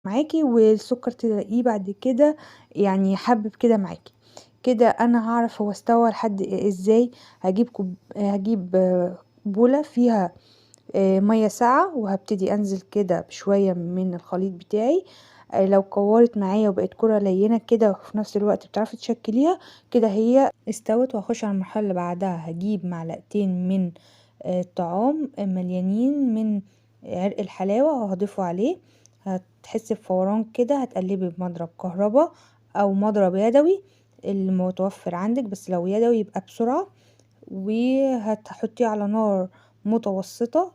معاكي، والسكر تلاقيه بعد كده يعني حبّب كده معاكِ. كده أنا هاعرف هو استوى لحد إزاي. هاجيب بولة فيها مَيّة ساقعة، وهابتدي أنزل كده بشوية من الخليط بتاعي. لو كوّرت معايا وبقت كرة لينة كده وفي نفس الوقت بتعرفي تشكليها كده، هي استوت. وهخش على المرحلة اللي بعدها. هجيب معلقتين من الطعام مليانين من عرق الحلاوة وهضيفه عليه. هتحسي بفوران كده، هتقلبي بمضرب كهربا أو مضرب يدوي المتوفر عندك، بس لو يدوي يبقى بسرعة. وهتحطيه على نار متوسطة،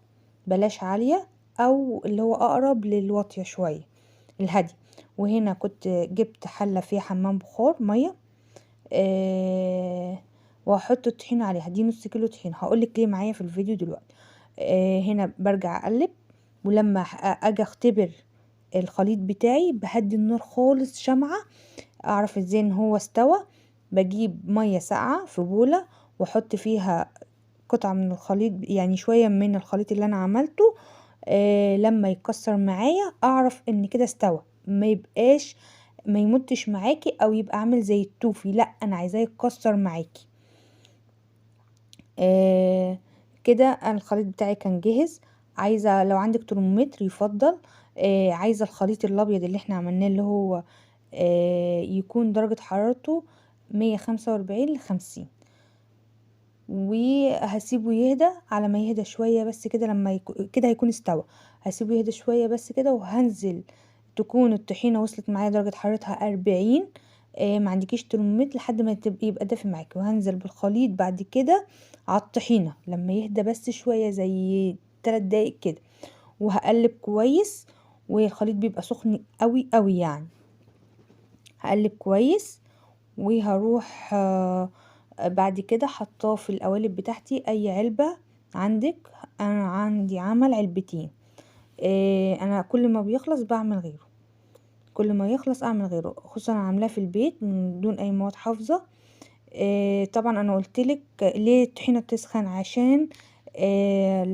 بلاش عالية، أو اللي هو أقرب للواطية شوية الهادية. وهنا كنت جبت حلة فيها حمام بخار مية، وهحط الطحين عليها. دي نص كيلو طحين، هقولك ليه معايا في الفيديو دلوقتي. هنا برجع اقلب، ولما اجي اختبر الخليط بتاعي بهدي النار خالص شمعة، اعرف ازاي ان هو استوى. بجيب مية ساقعة في بولة واحط فيها قطعة من الخليط، يعني شوية من الخليط اللي انا عملته. لما يتكسر معايا اعرف ان كده استوى، ما يبقاش ما يمطش معاكي او يبقى عامل زي التوفي، لا انا عايزاه يتكسر معاكي. كده انا الخليط بتاعي كان جاهز. عايزه لو عندك ترمومتر يفضل. عايزه الخليط الابيض اللي احنا عملناه اللي هو يكون درجه حرارته 145 ل50، وهسيبه يهدى. على ما يهدى شويه بس كده، لما كده هيكون استوى. هسيبه يهدى شويه بس كده، وهنزل تكون الطحينه وصلت معايا درجه حرارتها 40. ما عندكيش ترمومتر لحد ما يبقى دافي معاكي. وهنزل بالخليط بعد كده على الطحينه لما يهدى بس شويه زي 3 دقايق كده، وهقلب كويس. والخليط بيبقى سخن قوي قوي يعني، هقلب كويس. وهروح بعد كده حطاه في القوالب بتاعتي. اي علبة عندك، انا عندي عمل علبتين. انا كل ما بيخلص بعمل غيره، كل ما يخلص اعمل غيره، خصوصا انا عاملاه في البيت من دون اي مواد حافظة. طبعا انا قلتلك ليه الطحينة بتسخن، عشان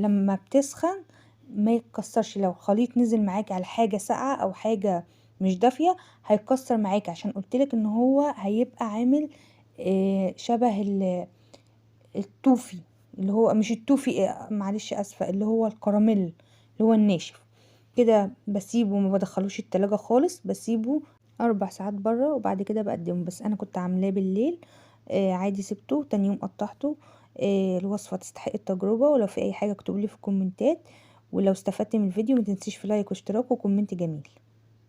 لما بتسخن ما يتكسرش. لو الخليط نزل معاك على حاجة ساقعة او حاجة مش دافية هيتكسر معاك، عشان قلتلك ان هو هيبقى عامل شبه التوفي، اللي هو مش التوفي، معلش اسفة، اللي هو الكراميل اللي هو الناشف كده. بسيبه ما بدخلوش التلاجة خالص، بسيبه 4 ساعات بره وبعد كده بقدمه. بس انا كنت عاملاه بالليل، عادي سبته تاني يوم قطعته. الوصفة تستحق التجربة، ولو في اي حاجة اكتبولي في الكومنتات. ولو استفدت من الفيديو ما تنسيش في like واشتراك و comment جميل.